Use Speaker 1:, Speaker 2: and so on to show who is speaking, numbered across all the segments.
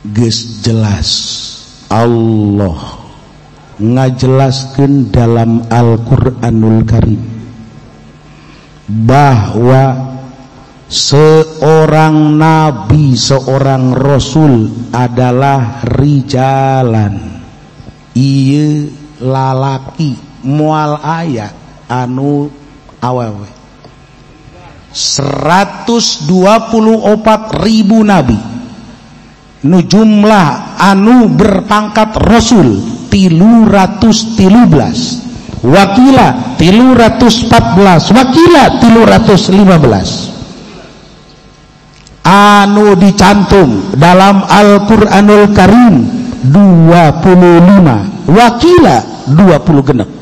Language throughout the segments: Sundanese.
Speaker 1: Geus jelas Allah ngajelaskeun dalam Al-Qur'anul Karim bahwa seorang nabi, seorang rasul adalah rijalan, ieu lalaki, moal aya anu awewe. 124.000 nabi nu jumlah anu berpangkat rasul 313, wakila 314, wakila 315 anu dicantum dalam Al-Qur'anul Karim 25, wakila 20 genep.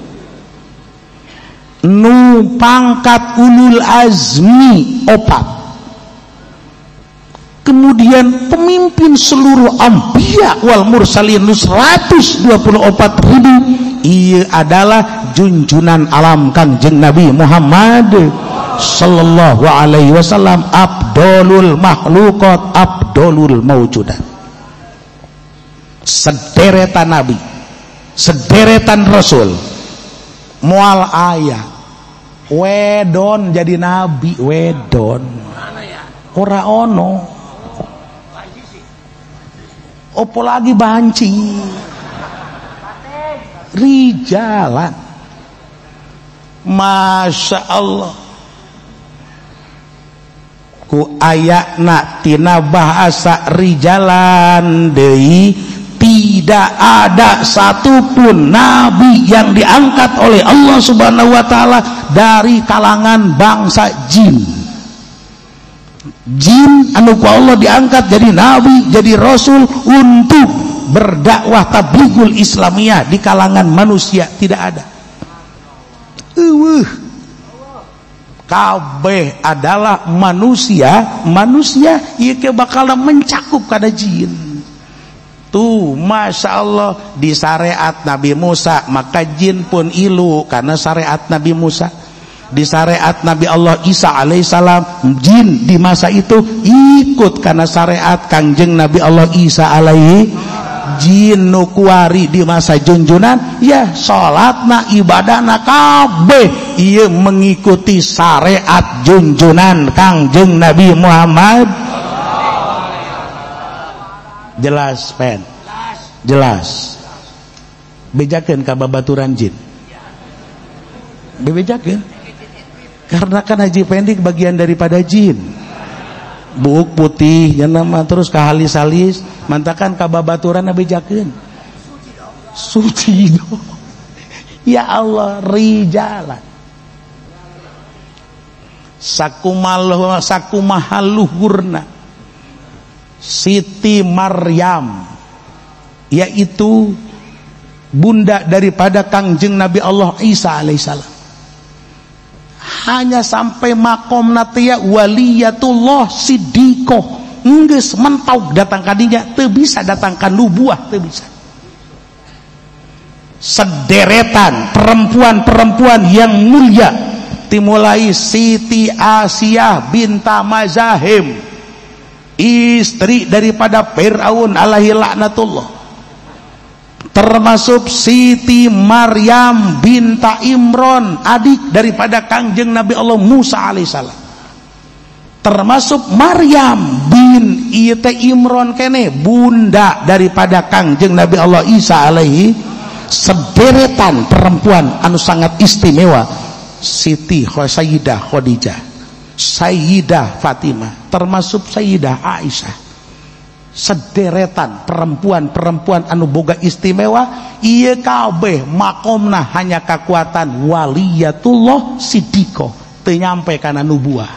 Speaker 1: Nu pangkat ulul azmi 4. Kemudian pemimpin seluruh anbiya wal mursalin nu 124.000 ieu adalah junjunan alam Kangjeng Nabi Muhammad sallallahu alaihi wasallam, abdolul makhluqat, abdolul maujudat. Sederetan nabi, sederetan rasul, moal aya wedon jadi nabi, wedon ora ono, opo lagi banci rijalan. Masya Allah, ku ayatna tina bahasa rijalan deui tidak ada satupun nabi yang diangkat oleh Allah Subhanahu wa taala dari kalangan bangsa jin. Jin anu ku Allah diangkat jadi nabi, jadi rasul untuk berdakwah tablighul islamiyah di kalangan manusia tidak ada. Eueuh. Kabeh adalah manusia, manusia ieu ke bakal mencakup kada jin. Tuh, masya Allah, di syariat Nabi Musa maka jin pun ilu karena syariat Nabi Musa. Di syariat Nabi Allah Isa alaihissalam, jin di masa itu ikut karena syariat Kangjeng Nabi Allah Isa alaihi. Jin nu kuari di masa junjunan ya salatna ibadahna kabeh ieu mengikuti syariat junjunan Kangjeng Nabi Muhammad. Jelas pen, jelas. Bejakeun ka babaturan jin, bebejakeun, karena kan Haji Pendik bagian daripada jin. Buuk putih nya nama terus kahalis-halis mantakan ka babaturan bejakeun suci dong. Ya Allah, rijalan sakumaluh sakumahaluhurna Siti Maryam, yaitu bunda daripada Kangjeng Nabi Allah Isa alaihissalam, hanya sampai makom natia waliyatullah siddiqoh, enggeus mentok datang kadinya teu bisa datang ka nubuah, teu bisa. Sederetan perempuan-perempuan yang mulia dimulai Siti Asiyah binta Mazahim, istri daripada Fir'aun alaihi laknatullah, termasuk Siti Maryam binta Imron, adik daripada Kangjeng Nabi Allah Musa alaihissalam, termasuk Maryam bin Ite Imron kene, bunda daripada Kangjeng Nabi Allah Isa alaihi. Sederetan perempuan anu sangat istimewa, Siti Sayyidah Khadijah, Sayyidah Fatimah, termasuk Sayyidah Aisyah. Sederetan perempuan-perempuan anu boga istimewa ieu kabeh makomna hanya kekuatan waliyatullah siddiqoh, teu nyampe kana nubuah.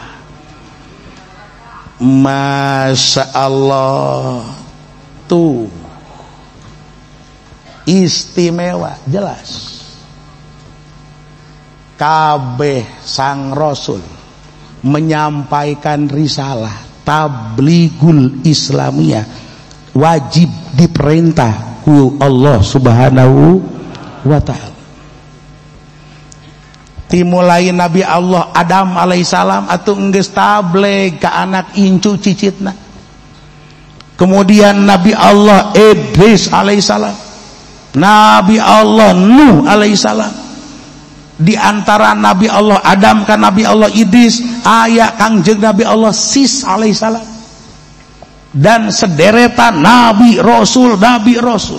Speaker 1: Masya Allah, tuh istimewa jelas. Kabeh sang rasul menyampaikan risalah tablighul islamiyah wajib diperintah ku Allah Subhanahu wa ta'ala. Timulai Nabi Allah Adam alaihissalam atau enggeus tabligh ka anak incu cicitna. Kemudian Nabi Allah Idris alaihissalam, Nabi Allah Nuh alaihissalam. Di antara Nabi Allah Adam kan Nabi Allah Idris, aya Kangjeng Nabi Allah Sis alaihissalam. Dan sederetan Nabi Rasul, Nabi Rasul.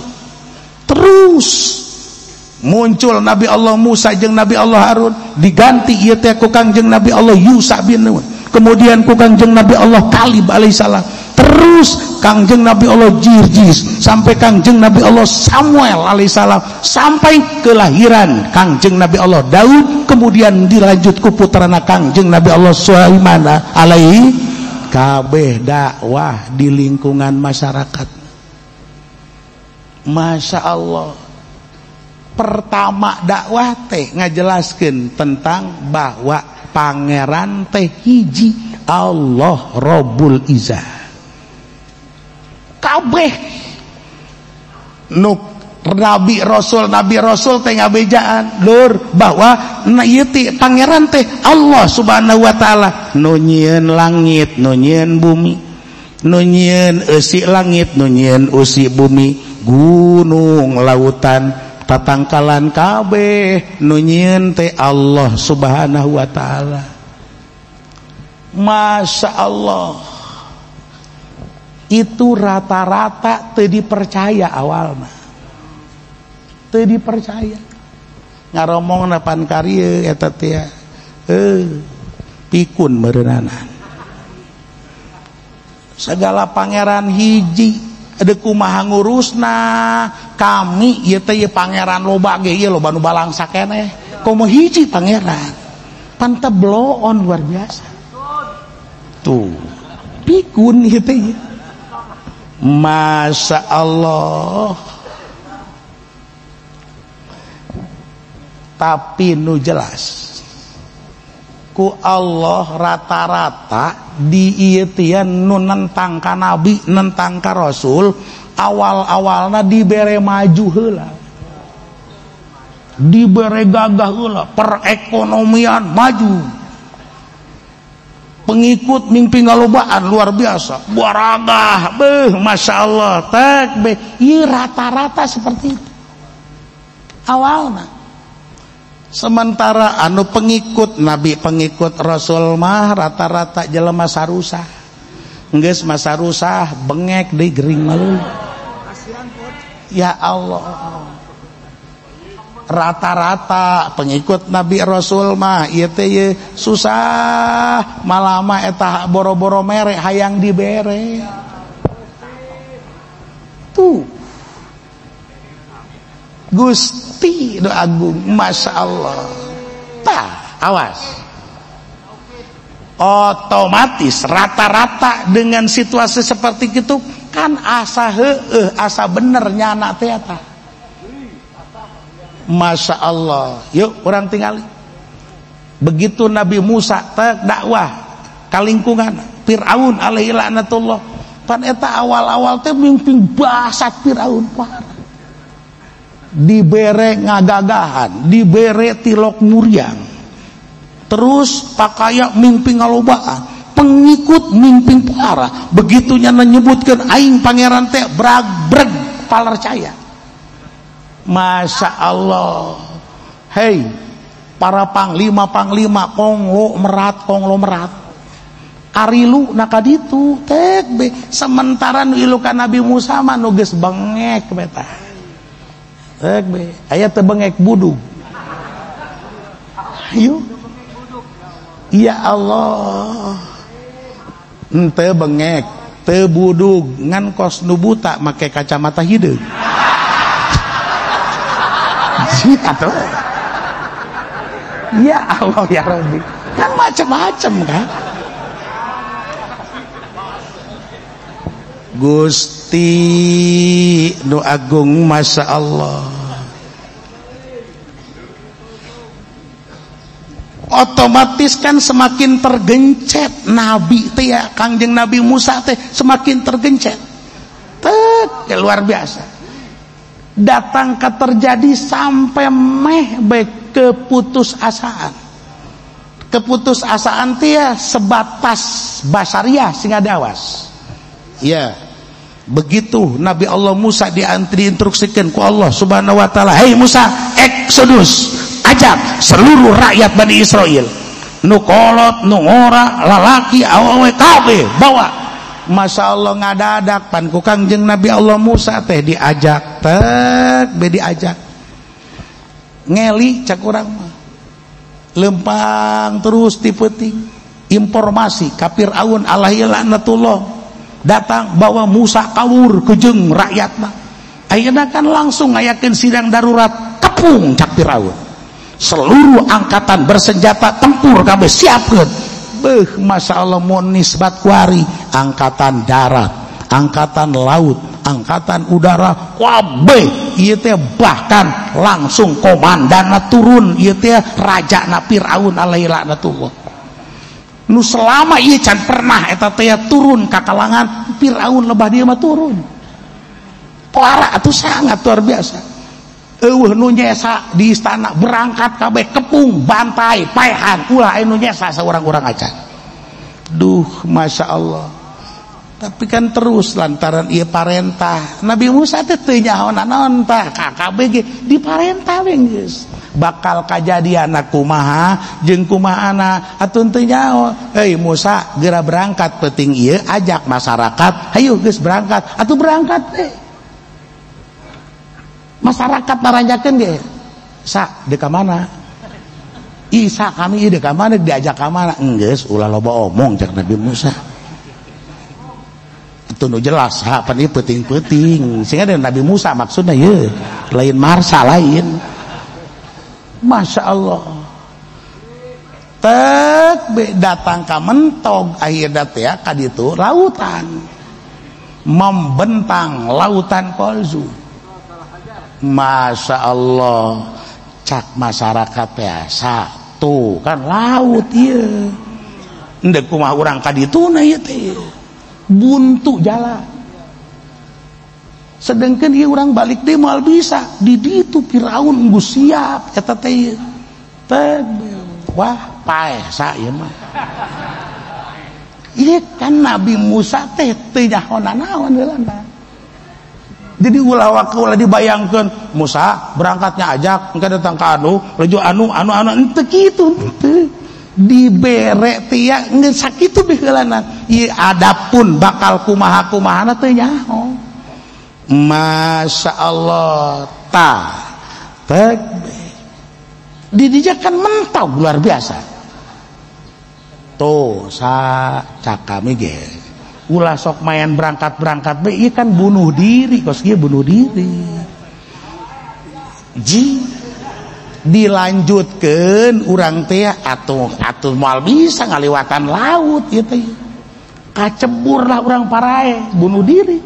Speaker 1: Terus muncul Nabi Allah Musa jeung Nabi Allah Harun, diganti ieu teh ku Kangjeng Nabi Allah Yusa bin Nun. Kemudian ku Kangjeng Nabi Allah Kalib alaihissalam. Terus Kangjeng Nabi Allah Jirjis, sampai Kangjeng Nabi Allah Samuel alaihissalam, sampai kelahiran Kangjeng Nabi Allah Daud, kemudian dilanjut ku putrana Kangjeng Nabi Allah Sulaiman alaihi. Kabeh dakwah di lingkungan masyarakat. Masya Allah. Pertama dakwah teh ngajelaskeun tentang bahwa pangeran teh hiji, Allah Rabbul Izzah. Kabeh nuk Nabi Rasul teh ngabejaan lur bahwa ieu teh pangeran teh Allah Subhanahu wa taala, nu nyieun langit, nu nyieun bumi, nu nyieun eusi langit, nu nyieun eusi bumi, gunung, lautan, tatangkalan kabeh nu nyieun teh Allah Subhanahu wa taala. Masya Allah. Itu rata-rata teu dipercaya awalna. Teu dipercaya. Ngaromongna pan karieu eta teh pikun meureunana. Segala pangeran hiji ada kumaha ngurusna kami ieu teh pangeran loba ge ieu loba nu balangsa keneh. Komo hiji pangeran. Pan teh bloon luar biasa. Tuh pikun ieu teh. Masya Allah. Tapi nu jelas ku Allah rata-rata di ieu teh nu nentang ka nabi, nentang ka rasul, awal-awalna dibere maju heula, dibere gagah heula, perekonomian maju, pengikut mimpi ngalobaan luar biasa, baragah beuh Masya Allah tek beuh. Ieu rata-rata seperti itu awalna. Sementara anu pengikut nabi, pengikut rasul mah rata-rata jelema sarusah, geus mah sarusah bengek deui gering malu. Ya Allah. Rata-rata pengikut nabi rasul mah ieu teh ieu susah, malama eta boro-boro mere hayang dibere. Tuh Gusti do agung, Masya Allah. Tah, awas. Otomatis rata-rata dengan situasi seperti itu kan asa heueuh, asa bener nyana teh eta. Masya Allah. Yuk orang tinggali. Begitu Nabi Musa teh dakwah ka lingkungan Firaun alaihi laknatullah. Pan eta awal-awal teh mimpin basat Firaun parah. Dibere ngagagahan, dibere tilok muriang, terus pakaya mimpi ngalobaan, pengikut mimpi parah. Begitunya menyebutkan aing pangeran teh brag breg palercaya. Masya Allah. Hei para panglima konglomerat konglomerat arilu nakaditu tek be. Sementara nu ilu ka Nabi Musa mah nu geus bengek beta. Tek be, aya teu bengek budug. Ayo. Ya Allah. Henteu bengek, teu budug, ngan kos nu buta make kacamata hideung. Atuh. Ya Allah ya Rabbi. Kan macam-macam kan. Gusti nu agung, Masya Allah. Otomatis kan semakin tergencet nabi teh ya, Kangjeng Nabi Musa teh semakin tergencet. Tek, ya luar biasa. Datang ke terjadi sampai meh baik keputusasaan. Keputusasaan teh ya sebatas basariah sing ada awas. Ya. Begitu Nabi Allah Musa diinstruksikan ku Allah Subhanahu wa taala, "Hei Musa, Exodus, ajak seluruh rakyat Bani Israel. Nu kolot, nu ngora, lalaki, awewe kabeh bawa." Masya Allah ngadadak pan ku Kangjeng Nabi Allah Musa teh diajak, tek be diajak. Ngeli cak urang mah. Lempang terus ti peuting. Informasi ka Firaun alaihi laknatullah datang bawa Musa kawur kejeng rakyatna. Ayeuna kan langsung ngayakeun sidang darurat, kepung cak Firaun. Seluruh angkatan bersenjata tempur kabeh siapkeun. Beuh, Masya Allah mun nisbat kuari angkatan darat, angkatan laut, angkatan udara kabeh ieu teh, bahkan langsung komandanna turun ieu teh rajana Firaun alaihi laknatullah. Nu selama ieu can pernah eta teh turun ka kalangan Firaun, lebah dia mah turun. Para atuh sangat luar biasa. Eueuh nu nyesa di istana berangkat kabeh kepung bantai paehan ulah anu nyesa saurang-urang acan. Duh, Masya Allah. Tapi kan terus lantaran ieu parentah Nabi Musa teh teu nyaho naon tah KKB ge diparentah we geus. Bakal kajadian kumaha jeung kumaha atuh teu nyaho. Hei Musa, geura berangkat peuting ieu ajak masyarakat, hayu geus berangkat. Atuh berangkat teh. Masyarakat naranjakeun ge. Sa, deuk ka mana? Isa kami ieu deuk ka mana diajak ka mana? Enggeus ulah loba omong cak Nabi Musa. Itu nu jelas, ha pan ieu peuting-peuting. Sehingga Nabi Musa maksudna ieu, lain Marsa lain. Masya Allah. Tek be datang ka mentog akhirna teh ka ditu lautan. Membentang lautan Kolzu. Masya Allah, cak masyarakat biasa tuh kan laut ieu. Endek kumaha urang ka dituna ieu teh. Buntu jalan. Sedangkan ieu urang balik deui moal bisa. Di ditu Firaun geus siap eta teh. Teh wah paeh sa ieu mah. Ieu kan Nabi Musa teh teu nyaho nanaon heulana. Jadi ulah waktu ulah dibayangkan Musa berangkatnya ajak engke datang ka anu lejo anu anu anu henteu kitu henteu dibere tia geus sakitu biheulana ieu adapun bakal kumaha-kumahana teu nyaho. Masya Allah ta tek didija kan mentok luar biasa. Tuh sa cakami ge ulah sok main berangkat-berangkat be ieu kan bunuh diri kos ieu bunuh diri. Ji dilanjutkeun urang teh atuh atuh moal bisa ngaliwatan laut ieu teh. Kacebur lah urang parae bunuh diri.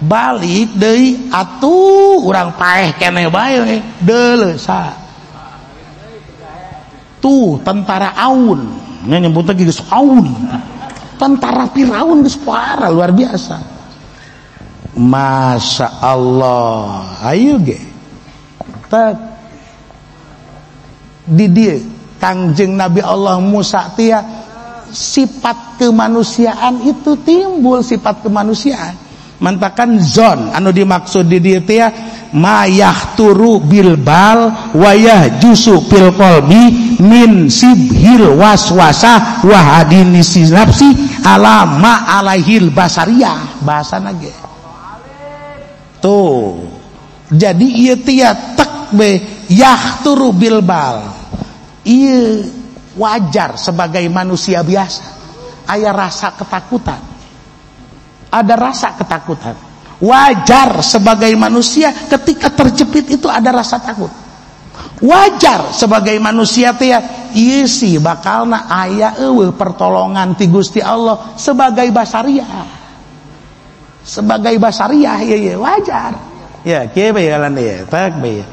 Speaker 1: Balik deui atuh urang paeh keneh bae deuleu sa. Tuh tentara Aun, nya nyebutna geus Aun. Tentara Firaun geus parah luar biasa. Masya Allah, ayo ge. Tek di dieu Kangjeng Nabi Allah Musa tia sifat kemanusiaan itu timbul sifat kemanusiaan. Mantakan zon anu dimaksud di dieu teh mayah turu bilbal wayah jusu fil qalbi min sibhil waswasah wa hadinisi nafsi ala ma alaihil basariyah bahasana ge. Tuh. Jadi ieu tia tek be yahturu bilbal. Ieu wajar sebagai manusia biasa aya rasa ketakutan. Ada rasa ketakutan. Wajar sebagai manusia ketika terjepit itu ada rasa takut. Wajar sebagai manusia teh ieu sih bakalna aya eueuh pertolongan ti Gusti Allah sebagai basariah. Sebagai basariah ieu wajar. Ya kieu bae jalan ieu, tek bae.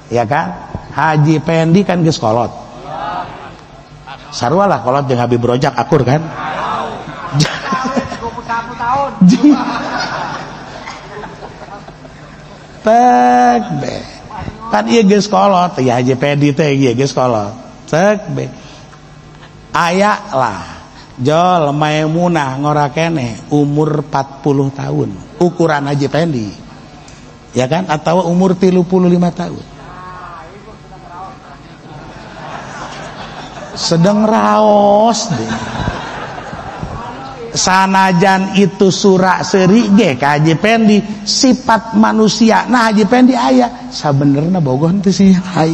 Speaker 1: Ya kan? Haji Pendi kan geus kolot. Sarua lah kolot jeung Habib Rojak akur kan?
Speaker 2: 21 tahun.
Speaker 1: Tek be. Kan ieu geus kolot, ya Haji Pedi teh ieu geus kolot. Tek be. Aya lah Jol Maimunah ngora keneh umur 40 tahun ukuran Haji Pendi ya kan, atau umur 35 tahun sedang raos deh. Sanajan itu surak seri ge ka Haji Pendi sifat manusia. Nah Haji Pendi aya sabenerna bogoh teu sih hai.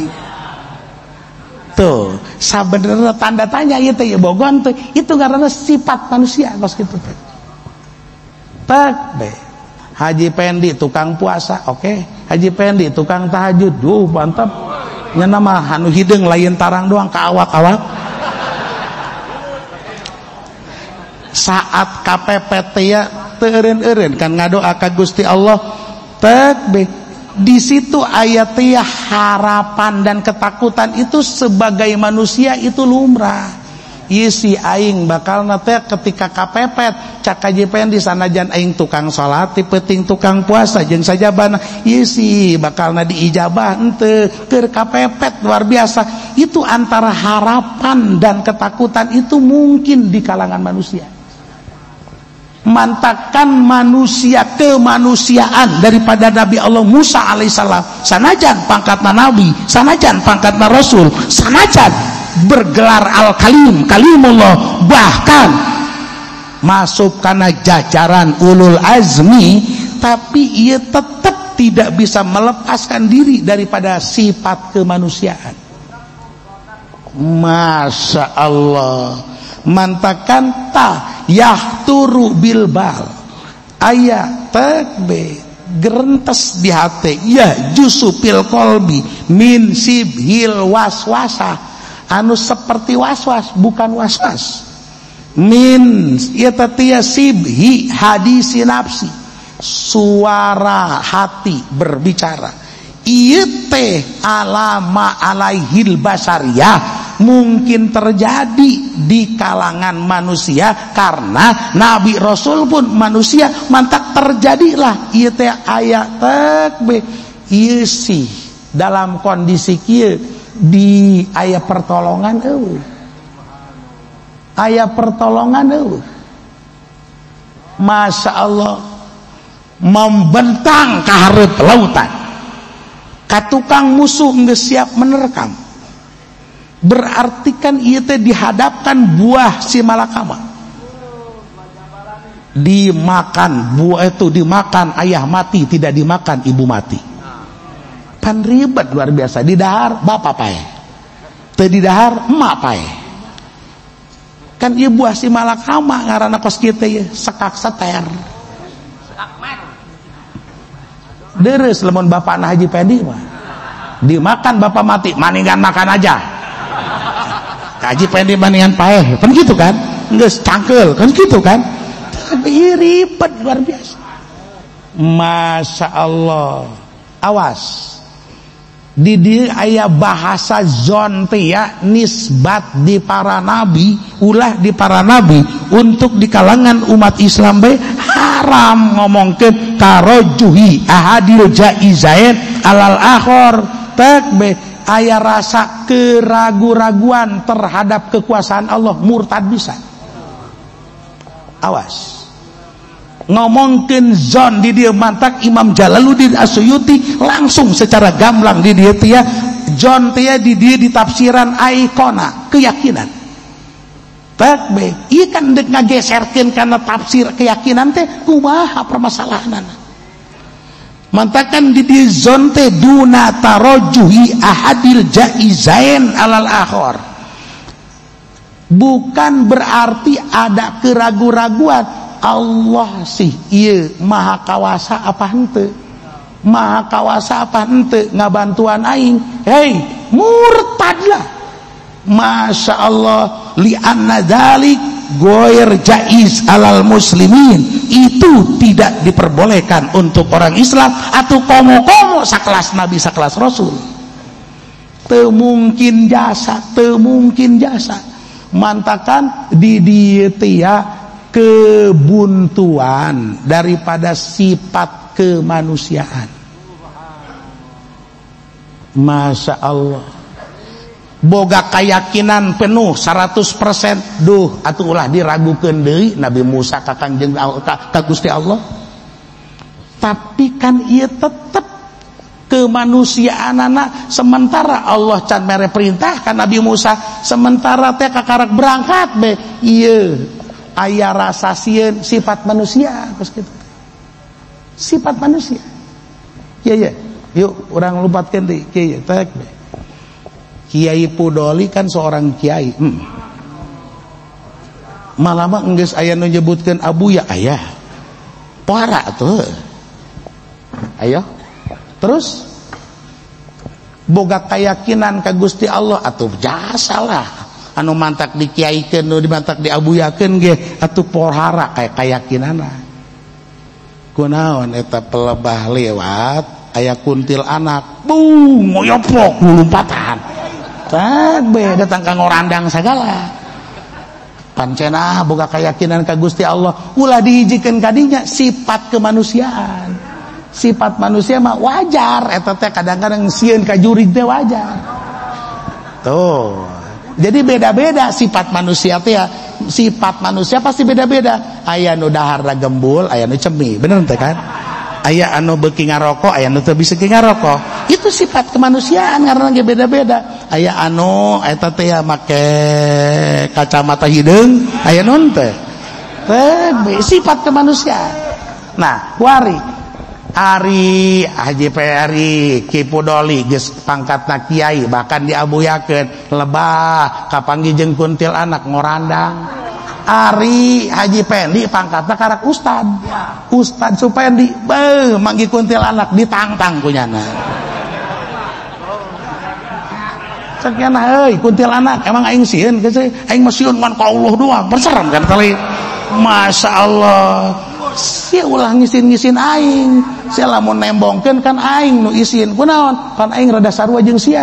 Speaker 1: Tuh sabenerna tanda tanya ieu teh bogoh teu, itu karena sifat manusia kos kitu teh. Tek be. Haji Pendi tukang puasa, oke. Okay. Haji Pendi tukang tahajud, duh mantap. Nya mah anu hideung lain tarang doang ka awak-awak. Saat KPPT ya teureun-eureun kan ngadoa ka Gusti Allah tek be. Di situ ayat ya harapan dan ketakutan itu sebagai manusia itu lumrah. Ieu si aing bakalna teh ketika kapepet cak Haji Pendi sanajan aing tukang salat ti peuting tukang puasa jeung sajabana ieu si bakalna diijabah henteu keur kapepet luar biasa. Itu antara harapan dan ketakutan itu mungkin di kalangan manusia. Mantakan manusia kemanusiaan daripada Nabi Allah Musa alaihissalam sanajan pangkatna nabi, sanajan pangkatna rasul, sanajan bergelar al-kalim, kalimullah, bahkan masuk karena jajaran ulul azmi, tapi ia tetap tidak bisa melepaskan diri daripada sifat kemanusiaan. Masya Allah. Mantakan ta yahturu bilbal ayat tekbe gerentes di hati ya jusupil kolbi min sibhil waswasa anu seperti waswas bukan waswas min ya tatia sibhi hadisi nafsi suara hati berbicara ieu teh alama alaihil basariyah mungkin terjadi di kalangan manusia karena Nabi Rasul pun manusia, mantak terjadilah ieu teh aya tekbe ieu sih dalam kondisi kieu di aya pertolongan eueuh, aya pertolongan eueuh. Masya Allah membentang ka hareup lautan ka tukang musuh geus siap menerkam. Berarti kan ieu teh dihadapkan buah si malakama. Dimakan buah itu, dimakan ayah mati, tidak dimakan ibu mati. Pan ribet luar biasa. Didahar bapak pae, teu didahar emak pae. Kan ieu buah si malakama ngaranna kos kieu teh sekak seter. Deres lamun bapakna Haji Pendi mah. Dimakan bapak mati, maningan makan aja. Haji Pendi maningan paeh, kan gitu kan? Geus cangkeul, kan gitu kan? Tapi ribet luar biasa. Masya Allah. Awas. Di dieu aya bahasa zon teh ya nisbat di para nabi, ulah di para nabi untuk di kalangan umat Islam bae haram ngomongkeun tarojuhi ahadil jaizain alal akhor tekbe aya rasa keragu-raguan terhadap kekuasaan Allah, murtad bisa. Awas. Ngomongkeun zon di dia mantak Imam Jalaluddin As-Suyuti langsung secara gamblang di dia tia zon tia di dia ditafsiran aikona keyakinan. Tekbe ieu kan deuk ngageserkeun kana tafsir keyakinan teh kumaha permasalahanana. Mantakan di dia zon teh duna tarojuhi ahadil jaizain alal akhor. Bukan berarti ada keragu-raguan. Allah sih ieu maha kawasa apa henteu, maha kawasa apa henteu ngabantuan aing, hei murtadlah. Masya Allah li'anna dzalik goir jaiz alal muslimin, itu tidak diperbolehkan untuk orang Islam atau komo-komo sakelas nabi sakelas rasul. Teu mungkin jasa, teu mungkin jasa. Mantakan di dieu teh kebuntuan daripada sifat kemanusiaan. Masya Allah. Boga keyakinan penuh 100%, duh atuh ulah diragukeun deui Nabi Musa ka Kangjeng ka Gusti Allah. Tapi kan ieu tetep kemanusiaanana, sementara Allah can mere perintah ka Nabi Musa, sementara teh kakarak berangkat be ieu aya rasa sieun sifat manusia kos kitu. Sifat manusia. Kieu ye, yuk urang lupatkeun deui kieu ye tek be. Kiai Pudoli kan seorang kiai. Malah mah enggeus aya nu nyebutkeun Abuya aya. Pohara tuh. Ayo. Terus boga keyakinan ka Gusti Allah atuh jasa lah. Anu mantak dikiaikeun nu dimantak diabuyakeun ge atuh pohara kaya keyakinanna. Kunaon eta pelebah lewat aya kuntil anak, bung ngoyopok lompatan. Tak be datang ka ngorandang sagala. Pancena boga keyakinan ka Gusti Allah, ulah dihijikeun ka dinya sifat kemanusiaan. Sifat manusia mah wajar eta teh kadang-kadang sieun ka jurig teh wajar. Tuh. Jadi beda-beda sifat manusia teh ya. Sifat manusia pasti beda-beda. Aya nu daharna gembul, aya nu cemi. Bener teh kan? Aya anu beuki ngarokok, aya nu teu bisa ngarokok. Itu sifat kemanusiaan karena ge beda-beda. Aya anu eta teh ya make kacamata hideung, aya nu teh. Teh sifat kemanusiaan. Nah, kuari Ari Haji Peri Ki Pudoli geus pangkatna kiai bahkan diabuyakeun lebah kapanggih jeung kuntil anak ngorandang. Ari Haji Pendi pangkatna karak ustad. Ustad Supendi beuh manggih kuntil anak ditangtang kunyana. Sakiana euy kuntil anak emang aing sieun geus aing mah sieun ngan ka Allah doang berserem kan tali. Masya Allah. Sia ulah ngisin-ngisin aing. Sia lamun nembongkeun kan aing nu isin. Kunaon? Kan aing rada sarua jeung sia.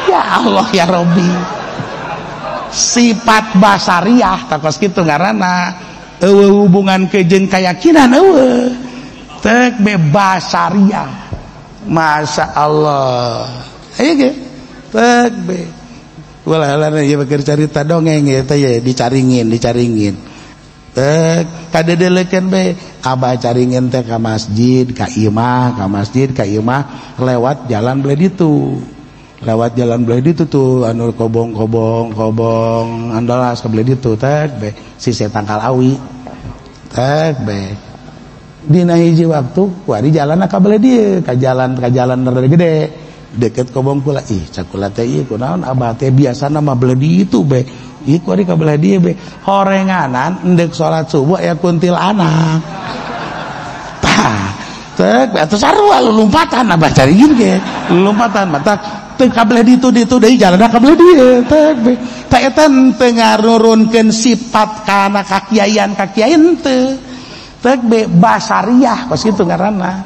Speaker 1: Ya Allah ya Rabbi. Sifat basariah takos kitu ngaranna. Eueuh hubungan ke jeung keyakinan eueuh. Tek be basariah. Masya Allah. Ayo ge. Tek be. Ulah lah ya bakeur carita dongeng eta ya dicaringin dicaringin. Tek kadedelekeun be abah caringin teh ka masjid, ka imah, ka masjid, ka imah lewat jalan belah ditu. Lewat jalan belah ditu tuh anu kobong-kobong, kobong andalas ka belah ditu tek be sisih tangkal awi. Tek be dina hiji waktu kuari jalanna ka belah dieu, ka jalan rada gede. Deket kobong kula ih cakula teh ieu kunaon abah teh biasana mah belah ditu be ieu kuari ka belah dieu be horenganan endek salat subuh aya kuntil anak tah tek atuh sarua lulumpatan abah caringin ge lulumpatan matak teu ka belah ditu ditu deui jalanna ka belah dieu tek be tah eta teu ngarurunkeun sifat kana kakiaian kakiaian teu tek be basariah kos kitu ngaranna.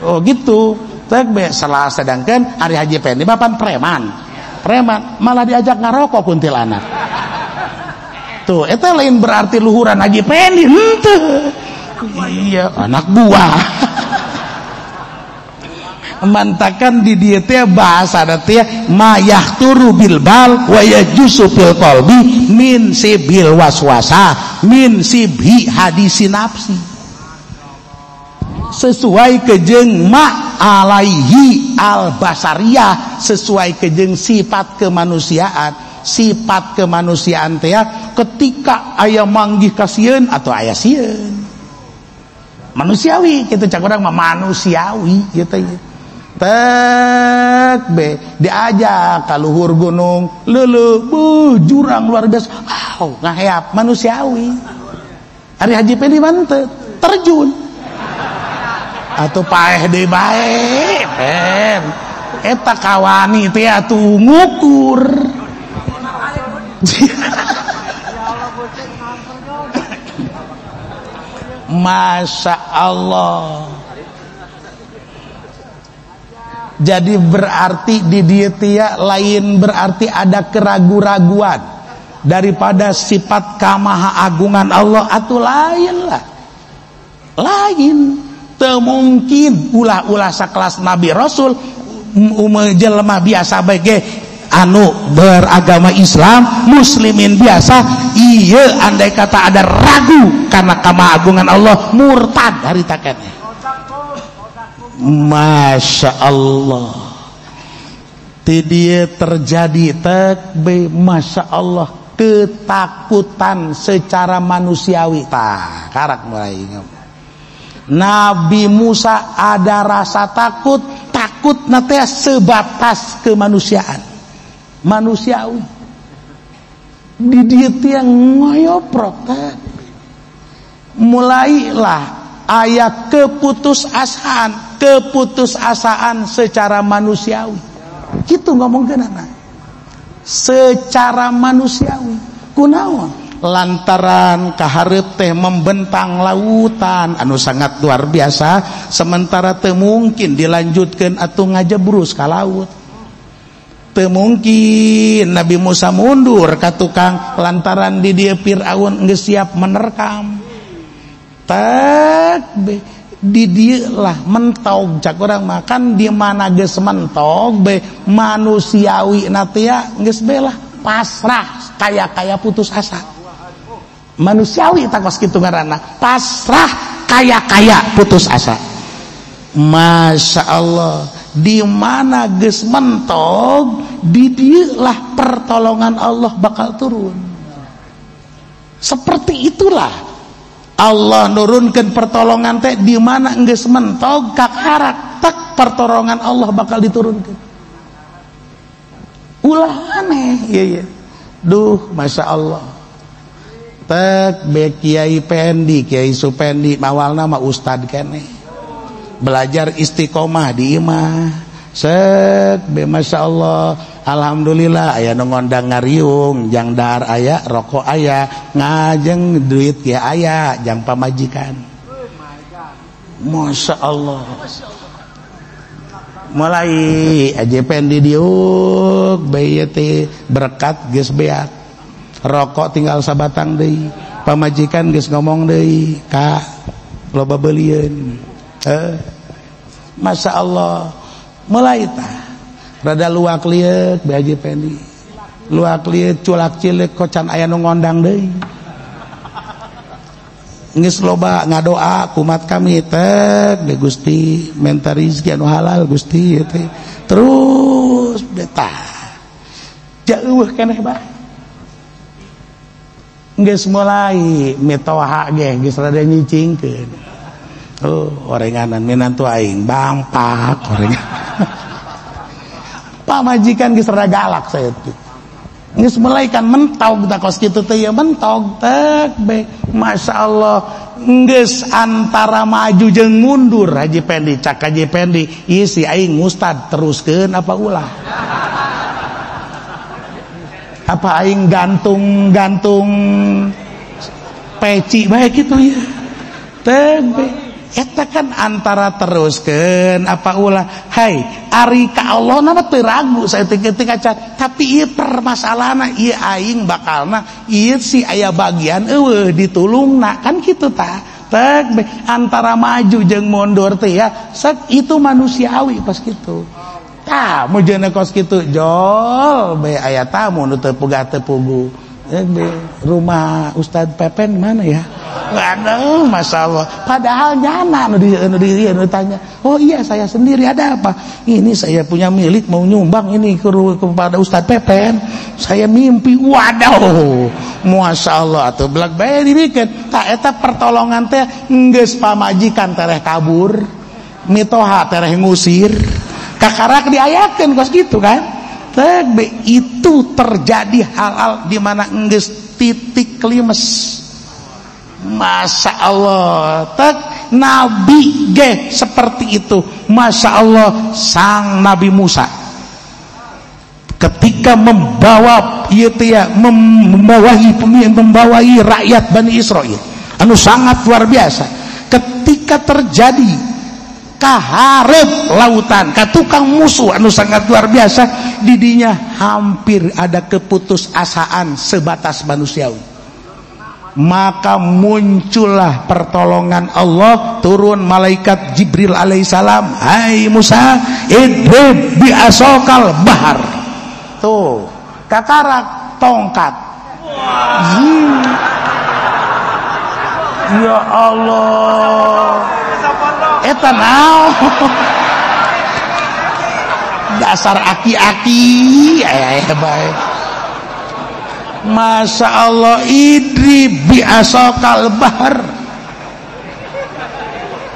Speaker 1: Oh gitu. Tek be salah sedangkan Ari Haji Pendi bapan preman. Preman malah diajak ngarokok kuntilanak. Tuh, eta lain berarti luhuran Haji Pendi henteu. Iya, anak buah. Mantakan di dieu teh bahasa teh mayahturu bil bal wa yajusu fil qalbi min sibil waswasa min sibhi hadisi nafsi. Sesuai kejeng ma alaihi al basariyah, sesuai kejeng sifat kemanusiaan. Sifat kemanusiaan teh ketika aya manggih kasieun atau aya sieun manusiawi gitu cak urang mah manusiawi gitu ya. Tek be diajak ka luhur gunung leuleuk beuh jurang luar biasa wow ngaheap manusiawi. Ari Haji Pendi mah teu terjun atau paeh deui bae pen eta kawani teh atuh ngukur. Masya Allah. Jadi berarti di dieu teh lain berarti ada keragu-raguan daripada sifat kamahaagungan Allah atau lain lah. Lain. Teu mungkin ulah-ulah sakelas Nabi Rasul jelema biasa bae ge anu beragama Islam muslimin biasa iya andai kata ada ragu karena kemahagungan Allah murtad hari taketnya. Masya Allah dia terjadi tekbe Masya Allah ketakutan secara manusiawi. Tah karak mulai Nabi Musa ada rasa takut, takut nate sebatas kemanusiaan manusiawi. Di dia tiang ngoyoprok mulailah ayat keputusasaan, keputusasaan secara manusiawi. Gitu ngomong kenana secara manusiawi kunaon lantaran kahareup teh membentang lautan anu sangat luar biasa sementara teu mungkin dilanjutkeun atuh ngajebrus ka laut. Teu mungkin Nabi Musa mundur ka tukang lantaran di dieu Firaun geus siap menerkam. Tek di dieu lah mentog cak urang makan di mana geus mentog be manusiawi natia geus be lah pasrah kaya-kaya putus asa. Manusiawi takos kitu ngaranna pasrah kaya-kaya putus asa. Masya Allah di mana geus mentog di dieu lah pertolongan Allah bakal turun. Seperti itulah Allah nurunkan pertolongan teh di mana geus mentog kakarak tek pertolongan Allah bakal diturunkan. Ulah aneh iya iya. Duh Masya Allah tek be Kiai Pendi Kiai Supendi mawalna mah ustad keneh belajar istiqomah di imah set be Masya Allah alhamdulillah aya nu ngondang ngariung jang dahar aya rokok aya ngajeng duit ge aya jang pamajikan. Masya Allah mulai aja pendi diuk bae teh berkat geus beak rokok tinggal sabatang deui pamajikan geus ngomong deui ka loba beulieun. Masya Allah mulai tah rada luak lieuk bae Haji Pendi luak lieuk culak cilik kocan aya nu ngondang deui geus loba ngadoa kumat kami tek de Gusti menta rezeki anu halal Gusti teh terus betah jauh keneh bae geus mulai mitoha ge geus rada nyicingkeun. Oh orenganan minantu aing bangpak orengan pamajikan geus rada galak saya teh geus mulai kan mentog tah kos kitu teh ya mentog tek be Masya Allah geus antara maju jeung mundur Haji Pendi cak Haji Pendi ieu si aing ngustad teruskeun apa ulah apa aing gantung-gantung peci bae kitu ya tek be eta kan antara teruskeun apa ulah. Hai ari ka Allah na mah teu ragu saeutik-eutik acan tapi ieu permasalahna ieu aing bakalna ieu si aya bagian eueuh ditulungna kan kitu tah tek antara maju jeung mundur teh ya sek itu manusiawi pas kitu tah mujana kos kitu jol bae aya tamu nu teu pugah teu pugu rumah Ustadz Pepen mana ya? Waduh, Masya Allah. Padahal nyana nu di tanya. Oh iya saya sendiri ada apa? Ini saya punya milik mau nyumbang ini kepada Ustadz Pepen. Saya mimpi. Waduh, Masya Allah. Atau belak bae dibikin. Tak eta pertolongan teh geus pamajikan tereh kabur, mitoha tereh ngusir, kakarak diayakeun kos gitu kan? Itu terjadi hal-hal di mana enggeus titik limes. Masya Allah tek Nabi ge seperti itu. Masya Allah sang Nabi Musa ketika membawa ieu teh ya, membawahi rakyat Bani Israel anu sangat luar biasa ketika terjadi kaharep lautan ka tukang musuh anu sangat luar biasa didinya hampir ada keputusasaan sebatas manusiawi. Maka muncullah pertolongan Allah, turun malaikat Jibril alaihissalam, hai Musa, idrib bi asokal bahar. Tuh, kakarak tongkat. Ya Allah. Eta naon? Dasar aki-aki, bae. Masya Allah, idrib bi asokal bahar.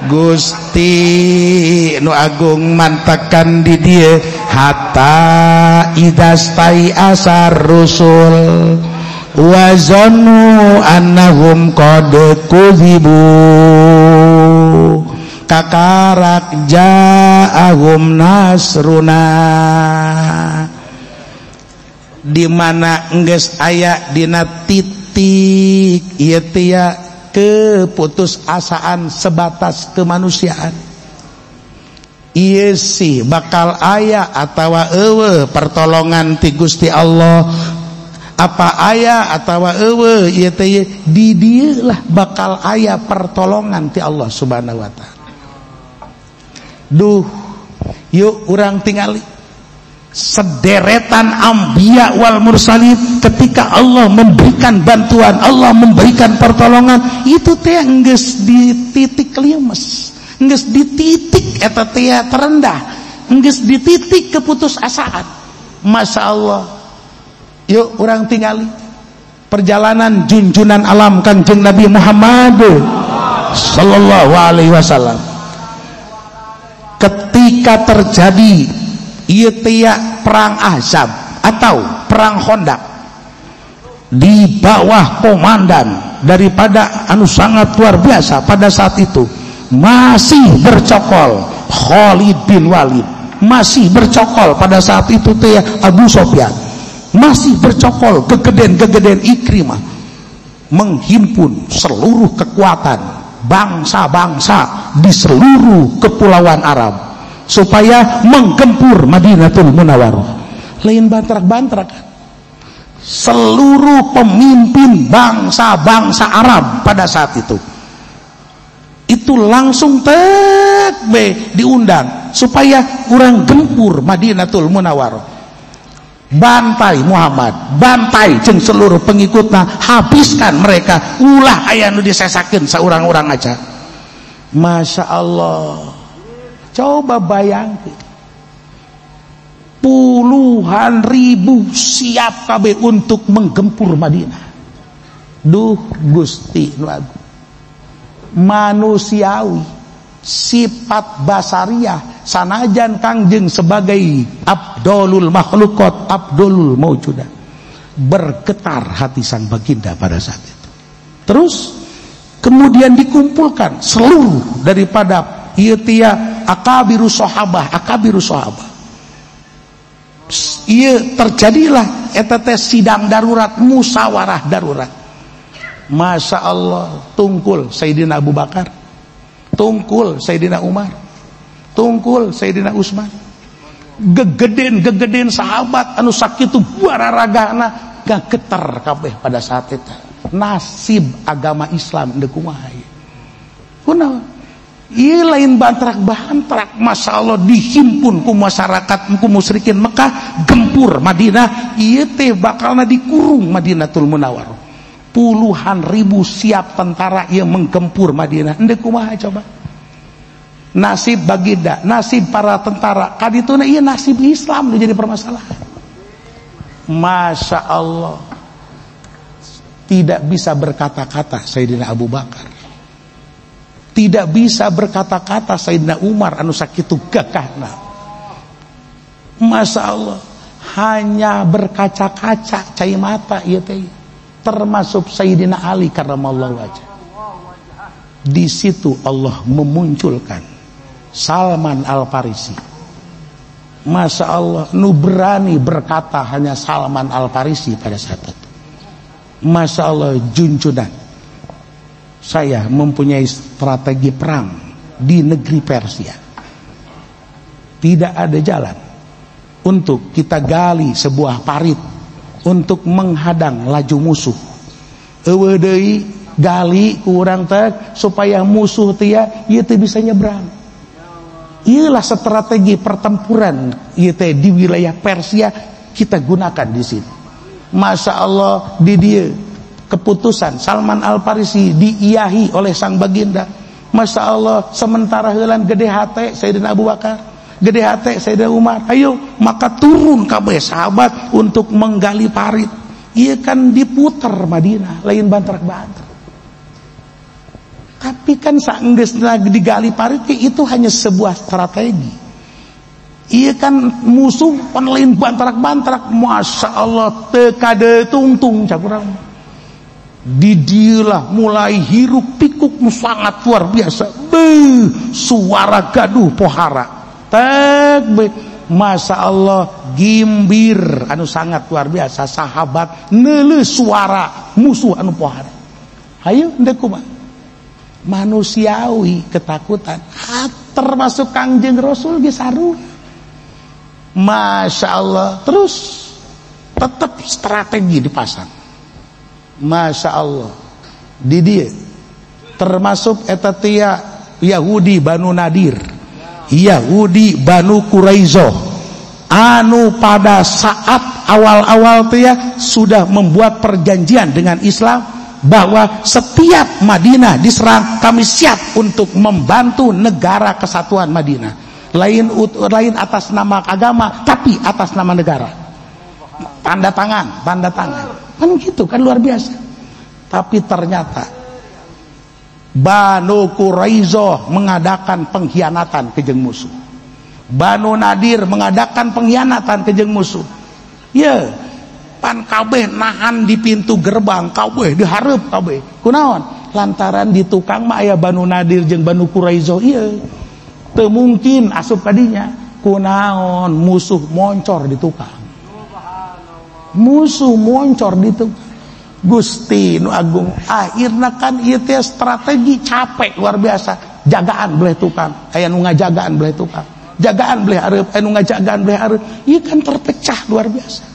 Speaker 1: Gusti nu agung mantakan di dieu hatta idastai asar rusul wa zannu annahum qad kudzibu kakarak ja'ahum nasruna. Di mana enggeus aya dina titik ieu teh keputusasaan sebatas kemanusiaan. Ieu sih bakal aya atawa eueuh pertolongan ti Gusti Allah, apa aya atawa eueuh ieu teh di dieu lah bakal aya pertolongan ti Allah Subhanahu wa taala. Duh, yuk urang tingali sederetan anbiya wal mursalin ketika Allah memberikan bantuan, Allah memberikan pertolongan, itu teh enggeus di titik limes, enggeus di titik eta teh terendah, enggeus di titik keputusasaan. Masya Allah. Yuk urang tingali perjalanan junjunan alam Kanjeng Nabi Muhammad sallallahu alaihi wasallam. Ketika terjadi ieu teh perang Ahzab atau perang Khandaq di bawah komandan daripada anu sangat luar biasa pada saat itu, masih bercokol Khalid bin Walid, masih bercokol pada saat itu teh Abu Sofyan, masih bercokol gegeden-gegeden Ikrimah, menghimpun seluruh kekuatan bangsa-bangsa di seluruh kepulauan Arab supaya menggempur Madinatul Munawwarah. Lain bantrak-bantrak, seluruh pemimpin bangsa-bangsa Arab pada saat itu langsung tek be diundang supaya urang gempur Madinatul Munawwarah. Bantai Muhammad, bantai jeung seluruh pengikutna, habiskan mereka, ulah aya nu disesakeun saurang-urang aja. Masya Allah. Coba bayangkan, puluhan ribu siap kabeh untuk menggempur Madinah. Duh Gusti nu agung. Manusiawi, sifat basariah sanajan Kangjeng sebagai abdolul makhlukot, abdolul maujudat, bergetar hati sang baginda pada saat itu. Terus kemudian dikumpulkan seluruh daripada ieu tia akabiru sahabah, akabiru sahabah. Ieu terjadilah eta teh sidang darurat, musyawarah darurat. Masya Allah, tungkul Sayyidina Abu Bakar, tungkul Sayyidina Umar, tungkul Sayyidina Utsman. Gegeden-gegeden sahabat anu sakitu bararagana gageter kabeh pada saat itu. Nasib agama Islam deuk kumaha ieu? Kunaon? Ieu lain bantrak-bantrak, Masya Allah dihimpun ku masyarakat ku musyrikin Mekah gempur Madinah, ieu teh bakalna dikurung Madinatul Munawwarah. Puluhan ribu siap tentara ieu menggempur Madinah. Endeu kumaha coba? Nasib baginda, nasib para tentara, kadituna ieu nasib Islam nu jadi permasalahan. Masya Allah. Tidak bisa berkata-kata Sayyidina Abu Bakar, tidak bisa berkata-kata Sayyidina Umar anu sakitu gagahna. Masya Allah, hanya berkaca-kaca cai mata ieu teh, termasuk Sayyidina Ali karramallahu wajah. Di situ Allah memunculkan Salman Al-Farisi. Masya Allah, nu berani berkata hanya Salman Al-Farisi pada saat itu. Masya Allah, junjunan saya mempunyai strategi perang di negeri Persia. Tidak ada jalan untuk kita gali sebuah parit untuk menghadang laju musuh. Eueuh deui gali ku urang teh supaya musuh teh ieu teh bisa nyebrang. Ieulah strategi pertempuran ieu teh di wilayah Persia kita gunakan di sini. Masya Allah di dieu keputusan Salman Al-Farisi diiyahi oleh sang baginda. Masya Allah sementara heulan gede hate Sayyidina Abu Bakar, gede hate Sayyidina Umar. Ayo maka turun kabeh sahabat untuk menggali parit. Iya kan diputer Madinah, lain bantrak-bantrak. Tapi kan saenggeusna digali parit itu hanya sebuah strategi. Iya kan musuh pan lain bantrak-bantrak, Masya Allah teu kade tungtung cakurang. Didilah mulai hiruk pikuk sangat luar biasa. Beuh, suara gaduh pohara. Tek be, Masya Allah gimbir anu sangat luar biasa sahabat neuleuh suara musuh anu pohara. Hayu ndek kumaha? Manusiawi ketakutan. Termasuk Kangjeng Rasul ge sarua. Masya Allah terus tetap strategi dipasang. Masya Allah di dia termasuk eta tia Yahudi Banu Nadir, Yahudi Banu Quraizoh anu pada saat awal-awal tia sudah membuat perjanjian dengan Islam bahwa setiap Madinah diserang kami siap untuk membantu negara kesatuan Madinah, lain atas nama agama tapi atas nama negara. Tanda tangan, tanda tangan kan gitu kan luar biasa. Tapi ternyata Banu Quraizoh mengadakan pengkhianatan ke jeung musuh. Banu Nadir mengadakan pengkhianatan ke jeung musuh. Ye, pan kabeh nahan di pintu gerbang kabeh dihareup kabeh. Kunaon? Lantaran di tukang mah aya Banu Nadir jeung Banu Quraizoh ieu. Teu mungkin asup kadinya. Kunaon musuh moncor di tukang. Musuh moncor di tukang. Gusti nu agung akhirna kan ieu teh strategi capek luar biasa. Jagaan beleh tukang, aya nu ngajagaan beleh tukang, jagaan beleh hareup, aya nu ngajagaan beleh hareup. Ieu kan terpecah luar biasa.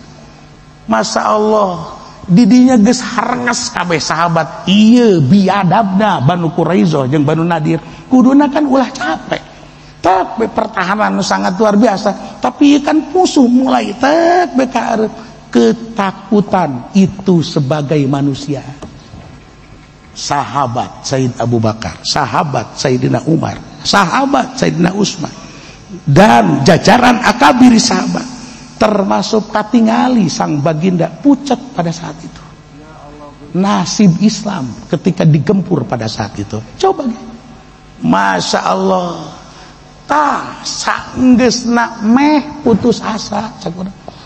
Speaker 1: Masya Allah didinya geus harenges kabeh sahabat. Ieu biadabna Banu Quraizoh jeung Banu Nadir. Kuduna kan ulah capek. Tapi pertahanan nu sangat luar biasa. Tapi ieu kan musuh mulai tek be ka hareup. Ketakutan itu sebagai manusia. Sahabat Sayyid Abu Bakar, sahabat Sayyidina Umar, sahabat Sayyidina Utsman, dan jajaran akabiri sahabat, termasuk katingali sang baginda pucat pada saat itu. Nasib Islam ketika digempur pada saat itu. Coba, Masya Allah, tah saenggeusna meh putus asa,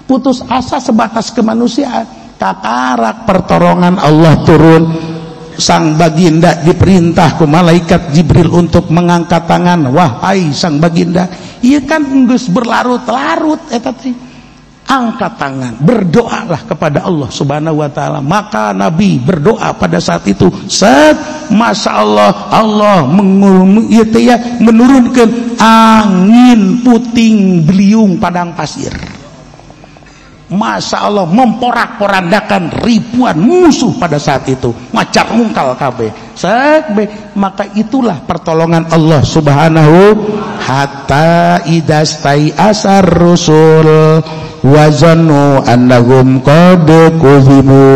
Speaker 1: putus asa sebatas kemanusiaan. Kakarak pertolongan Allah turun. Sang baginda diperintah ku malaikat Jibril untuk mengangkat tangan. Wahai sang baginda, ieu kan geus berlarut-larut eta teh. Angkat tangan, berdoalah kepada Allah Subhanahu wa taala. Maka Nabi berdoa pada saat itu. Set, Masya Allah, Allah menurunkan angin puting beliung padang pasir. Masya Allah memporak-porandakan ribuan musuh pada saat itu, macar mungkal kabeh. Maka itulah pertolongan Allah Subhanahu hatta idastai asar rusul wa zannu annahum qad kudzibu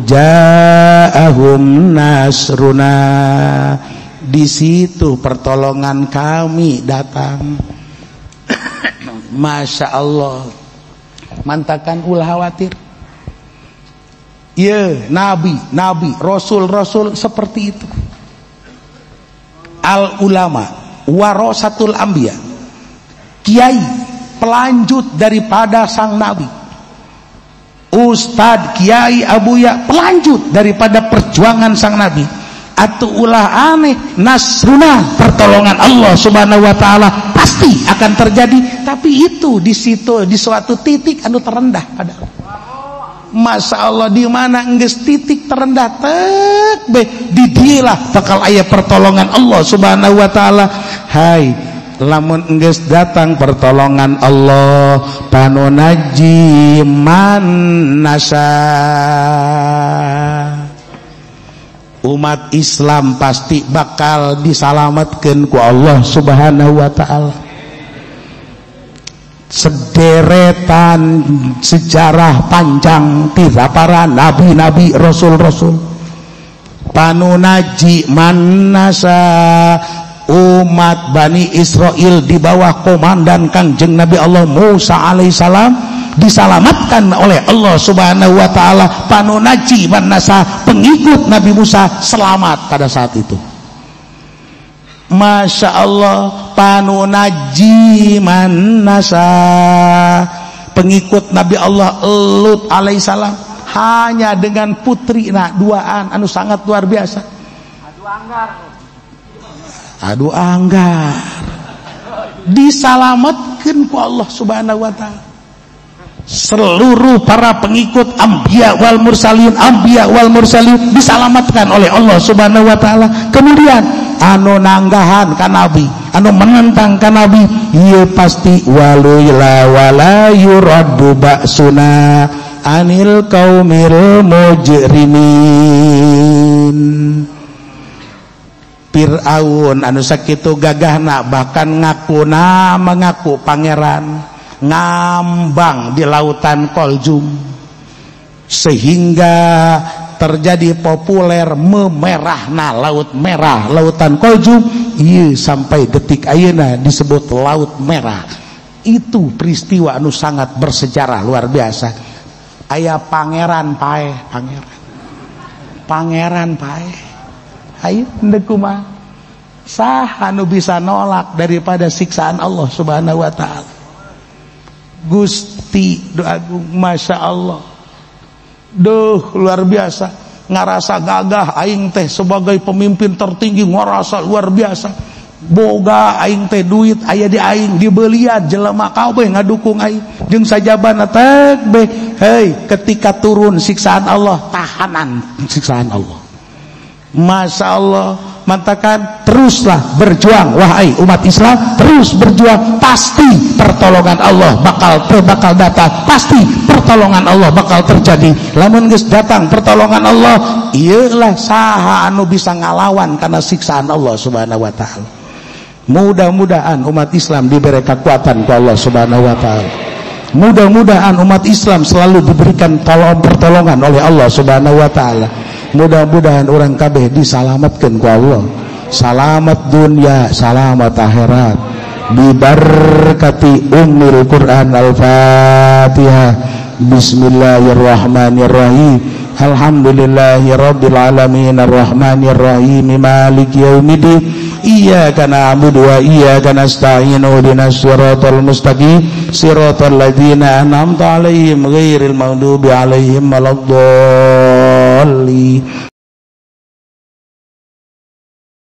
Speaker 1: ja'ahum nasruna. Di situ pertolongan kami datang. Masya Allah, mantakan ulah khawatir. Ya, nabi, nabi, rasul, rasul seperti itu. Al ulama warasatul anbiya, kiai pelanjut daripada sang nabi. Ustad, kiai, abuya pelanjut daripada perjuangan sang nabi. Atau ulah aneh, nasruna, pertolongan Allah Subhanahu wa taala pasti akan terjadi, tapi itu di situ di suatu titik anu terendah pada Masya Allah, di mana enggeus titik terendah tek be di dialah bakal aya pertolongan Allah Subhanahu wa taala. Hai Lamun enggeus datang pertolongan Allah, panunaji man nasa. Umat Islam pasti bakal disalamatkeun ku Allah Subhanahu wa ta'ala. Sederetan sejarah panjang tira para nabi-nabi, rasul-rasul. Panunaji man nasa, umat Bani Israel di bawah komandan Kangjeng Nabi Allah Musa alaihissalam diselamatkan oleh Allah Subhanahu wa ta'ala. Panunaji man nasa, pengikut Nabi Musa selamat pada saat itu. Masya Allah, panunaji man nasa, pengikut Nabi Allah Lut alaihissalam hanya dengan putri nah duaan anu sangat luar biasa.
Speaker 2: Adu anggar.
Speaker 1: Adu anggar disalamatkan ku Allah Subhanahu wa ta'ala. Seluruh para pengikut anbiya wal mursalin, anbiya wal mursalin diselamatkan oleh Allah Subhanahu wa ta'ala. Kemudian anu nanggahan ka nabi, anu menentang ka nabi, ieu pasti walila wala yuraddu ba'suna anil qaumil mujrimin. Fir'aun anu sakitu gagahna bahkan ngakuna mengaku pangeran, ngambang di lautan Koljum sehingga terjadi populer memerahna laut merah, lautan Koljum ieu sampai detik ayeuna disebut laut merah. Itu peristiwa anu sangat bersejarah luar biasa. Aya pangeran paeh, pangeran pangeran paeh, ayo ndek kumaha saha anu bisa nolak daripada siksaan Allah Subhanahu wa ta'ala. Gusti doa agung, Masya Allah, duh luar biasa, ngarasa gagah aing teh sebagai pemimpin tertinggi, ngarasa luar biasa, boga aing teh duit aya di aing, dibelian jelema kabeh ngadukung aing jeung sajabana teh beh. Hei, ketika turun siksaan Allah, tahanan siksaan Allah. Masya Allah, mantakan teruslah berjuang wahai umat Islam, terus berjuang, pasti pertolongan Allah bakal datang, pasti pertolongan Allah bakal terjadi. Lamun geus datang pertolongan Allah, ieulah saha anu bisa ngalawan karena siksaan Allah Subhanahu wa ta'ala. Mudah-mudahan umat Islam diberi kekuatan ku Allah Subhanahu wa ta'ala. Mudah-mudahan umat Islam selalu diberikan pertolongan oleh Allah Subhanahu wa ta'ala. Mudah-mudahan orang kabeh disalamatkan ku Allah. Selamat dunia, selamat akhirat. Bibarkati ummil Quran. Al-Fatihah. Bismillahirrahmanirrahim. Alhamdulillahi rabbil alamin arrahmanir rahim maliki yaumiddin. Iyyaka na'budu wa iyyaka nasta'in ihdinas siratal mustaqim siratal ladzina an'amta 'alaihim ghairil maghdubi 'alaihim waladdallin.